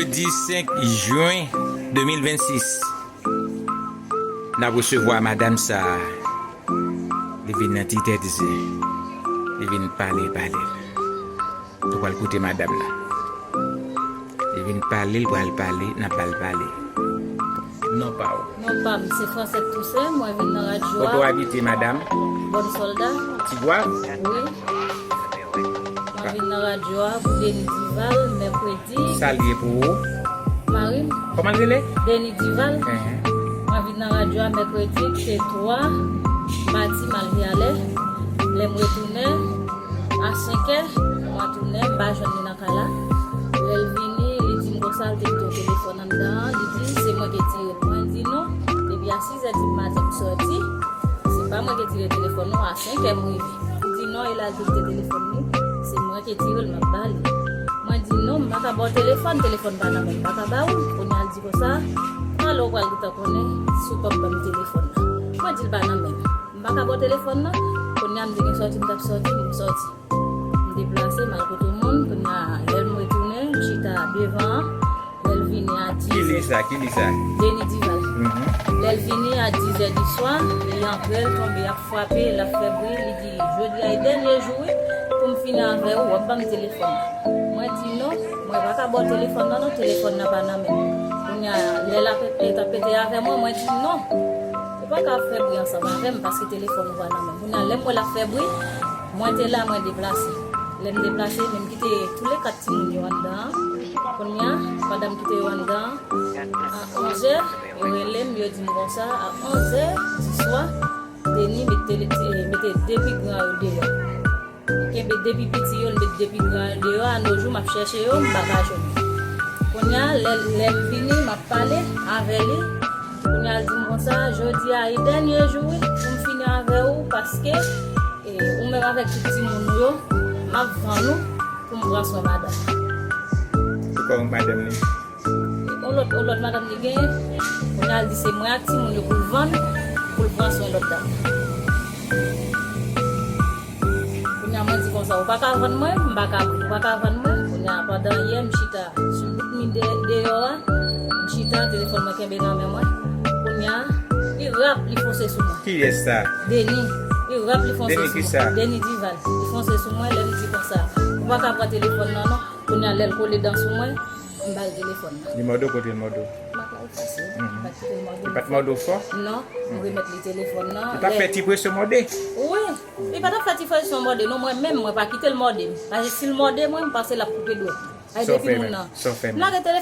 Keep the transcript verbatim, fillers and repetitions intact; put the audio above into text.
Jedi senk jen de mil vennsis, n ap resevwa madanm sa a. Li vin nan ti tèt zen. Li vin pale, pale. Nou pral koute madanm nan. Li vin pale, l pral pale, n ap ba l pale. Non pa w. Non pa m, se Fransèt Tousen, mwen vin nan radyo a. Kote w abite, madanm? Bòn Sòlda. Tigwav? Wi. Mwen vin nan radyo a pou Denis Duval, mèkredi. Sa l ye pou ou? Mari m. Kòman l rele? Denis Duval. Enhen. Mwen vin nan radyo a mèkredi, ki se twa, madi m al vyalè. Lè m retounen, a senkè, mwen tounen, m pa jwenn li nan kay la. Lè l vini, li di m konsa, l te kite yon telefòn anndan an, li di se mwen ki tire l. Mwen di non, depi a sizè di maten m sòti, se pa mwen ki tire telefòn non, a senkè m rive. Li di non, e l al te kite telefòn li, se mwen ki tire l, m ap ba li. Mwen di non, m pa ka ba w telefòn, telefòn pa nan men m, m pa ka ba ou l. Kounye a l di konsa, talè w pral gentan konnen si w p ap ban m telefòn nan. Mwen di l pa nan men m. M pa ka ba w telefòn nan. Kounye a m di gen sòti m t ap sòti, m sòti. M deplase, m al kote yon moun. Kounye a, lè m retounen, m chita devan an. Lè l vini a dizè. Ki li sa? Ki li sa? Denis Duval. Mhm. Lè l vini a dizè di swa, li antre, l tonbe, l ap frape, l ap fè bri. Li di, jodi a e dènye jou, wi, pou m fini avè ou, w ap ban m telefòn nan. Mwen di non, mwen pa ka ba w telefòn nan, non, telefòn nan pa nan men m. Kounye a, lè l ap, li t ap pete avè mwen, mwen di non. Ou pa ka ap fè bri ansanm avè m paske telefòn ou pa nan men m. Kounye a, lè m wè l ap fè bri, mwen te la, mwen deplase. Lè m deplase, men m kite tou le kat timoun yo anndan an. Kounye a, pandan m kite yo anndan an, a onzè, yo rele m, yo di m konsa, a onzè di swa, Denis mete, mete de pi gran yo deyò. Li kenbe de pi piti yo, li met de pi gran yo deyò. A no jou, m ap chèche yo, m pa ka jwenn yo. Kounye a, lè, lè m vini, m ap pale avè li. Kounye a, l di m konsa, jodi a e dènye jou, wi, pou m fini avè ou, paske, e, ou menm avèk tout timoun ou yo, m ap vann ou pou m pran swen madanm. Se kòman madanm li? Yon lòt, yon lòt madanm li genyen, kounye a l di se mwen ak timoun yo pou l vann, pou l pran swen lòt dam. Kounye a mwen di konsa, ou pa ka vann mwen, m pa ka, ou pa ka vann mwen. Kounye a pandan yè m chita sou bout mi de, deyò a, m chita, telefòn mwen kenbe nan men mwen. Kounye a, li rap, li fonse sou mwen. Kiyès sa? Denis, li rap, li fonse sou mwen. Denis kisa? Denis Duval, li fonse sou mwen, lè m di konsa, ou pa ka pran telefòn nan non. Kounye a lè l kole dan sou mwen, m ba l telefòn nan. Li mòde w? Kote l mòde w? M pa ka efase, m pa kite l mòde m. Li pa t mòde w fò? Non, m remèt li telefòn nan. Li pa fè ti presyon mòde? Wi, li pa t ap fè ti presyon mòde non, mwen menm, mwen pa kite l mòde m. Paske si l mòde mwen, m panse l ap koupe dwèt mwen. Ay, depi moun nan. M lage telefòn.